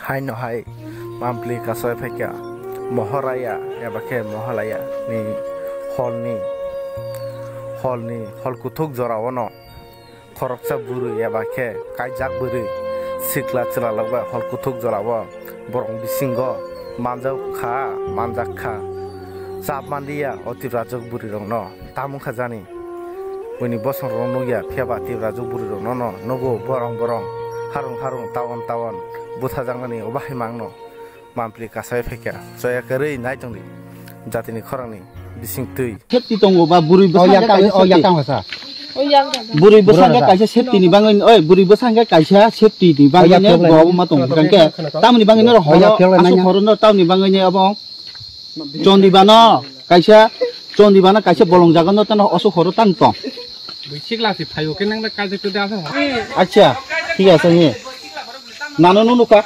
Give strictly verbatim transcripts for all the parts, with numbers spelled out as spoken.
Haino hai mampli kasai phaikha Moharaya eba khe Mohalaya ni holni, holni hol kuthuk jorao no khoroksa bwrwi eba khe kaijak bwrwi sikla chwlalok bai hol kuthuk jorao borok bisingo manjak kha, manjak kha. Chap manliya o Tiprajwk bwrwirokno. Tamo wngkha jani? Buini bosongrokno nukya, phiya ba Tiprajwk bwrwirokno no nugo borong borong, harung harung, taon taon buthajaknani obo hai mangno mampli kasai phaikha. Choya kwrwi nai tongdi jatini khorangni bising twi. Safety tongo ba bwrwi bwskango kaisa safety. O yak tang sa. O yak tang sa. Bwrwi bwskango kaisa safety ni bangwi, oi, bwrwi bwskango kaisa safety ni bangwi ne bo ma tong khe. Tamni bangwi no horo, aswk horo no tamni bangwi ne abo. Chondibano kaisa, Chondibano kaisa bolong jaga no tano oso horo tang tong. Bwsik lasi phaio khe nang da kaisa to da asa. Acha, thik ase he. Nano nunu ka?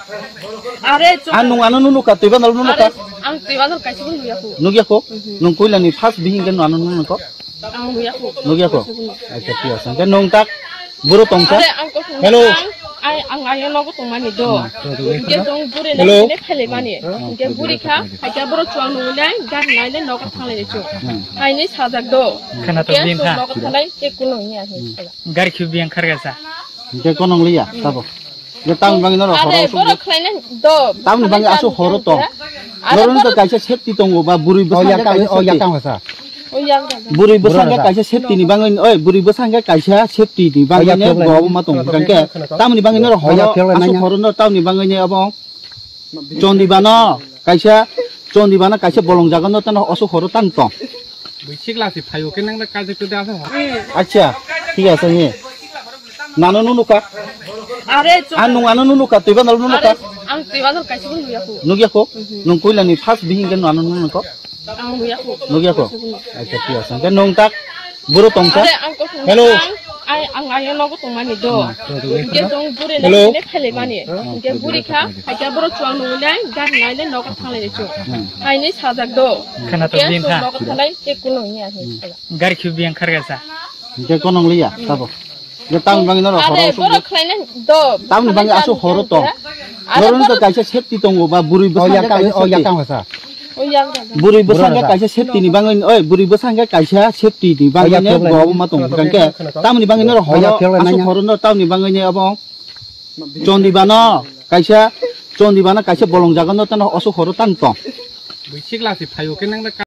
Are, chok. An nung ano nunu ka, tuiba nalo nunu ka? Are, ang tuiba nalo kaisa bo nuya ko. Nugya ko? Mhm. Nung koila ni first bihing ke nano nunu ko? Ang nuya ko. Nugya ko? Acha, thik ase. Ke nung tak Buro tongsa. Are, ang kosong. Hello. Ang, ai, ang, ang nogo tongmani do. Hmm. Hingke tong buri hello. Nang ne phele mani. Hmm. Hingke buri kha, haikhe buro chuang nung nai, gar nai le nogo thanglai le chu. Hmm. Ai ne sajak do. Khana to hingke bin kha. Nogo thanglai, ke kuno ni ahi. Hmm. Gar khiu biang kharga sa. Hingke konong liya, hmm. Tabo. Ye tang bang no. Are, horo buro khlai na do. Tang bang asu horo to. Are, Noron buro to kaisa safety tongo ba buri bwsang kaisa safety. Buri bwsang kaisa safety ni bangwi, oi, buri bwsang kaisa safety ni bangwi ne bo ma tong kangke. Tamni bangwi no horo, aswk horo no tamni bangwi ne abo. Chondibano kaisa, Chondibano kaisa bolong jaga no tano aswk horo tang tong. Bwsik lasi phaio khe nang da kaisa to da asa. Acha, thik ase he. Nano nunu ka? Are, chok. An nung ano nunu ka, tuiba nalo nunu ka? Are, ang tuiba nalo kaisa bo nuya ko. Nugya ko? Mhm. Nung koila ni first bihing ke nano nunu ko? Ang nuya ko. Nugya ko? Acha, thik ase. Ke nung tak buro tongsa. Are, ang kosong. Hello. Ang, ai, ang, ang nogo tongmani do. Hmm. Hingke tong buri hello. Ne phele mani. Hmm. Hingke buri kha, haikhe buro chuang nung nai, gar nai le nogo thanglai le chu. Hmm. Ai ne sajak do. Khana to bin kha. Nogo thanglai ke kuno ni ahi. Hmm. Gar khiu biang kharga sa. Hingke konong liya, tabo. Ye tamni bangwi no horo. Are, buro khlai na do. Tamni bangwi aswk horo to. Are, noron to kaisa safety tongo ba buri bwsang kaisa safety. O yak tang sa. Buri bwsang kaisa safety ni bangwi, oi, buri bwsang kaisa safety ni bangwi ne bo ma tong kangke. Tamni bangwi no horo, aswk horo no tamni bangwi ne abo. Chondibano kaisa, Chondibano kaisa bolong jaga no tano aswk horo tang tong. Bwsik lasi phaio khe nang da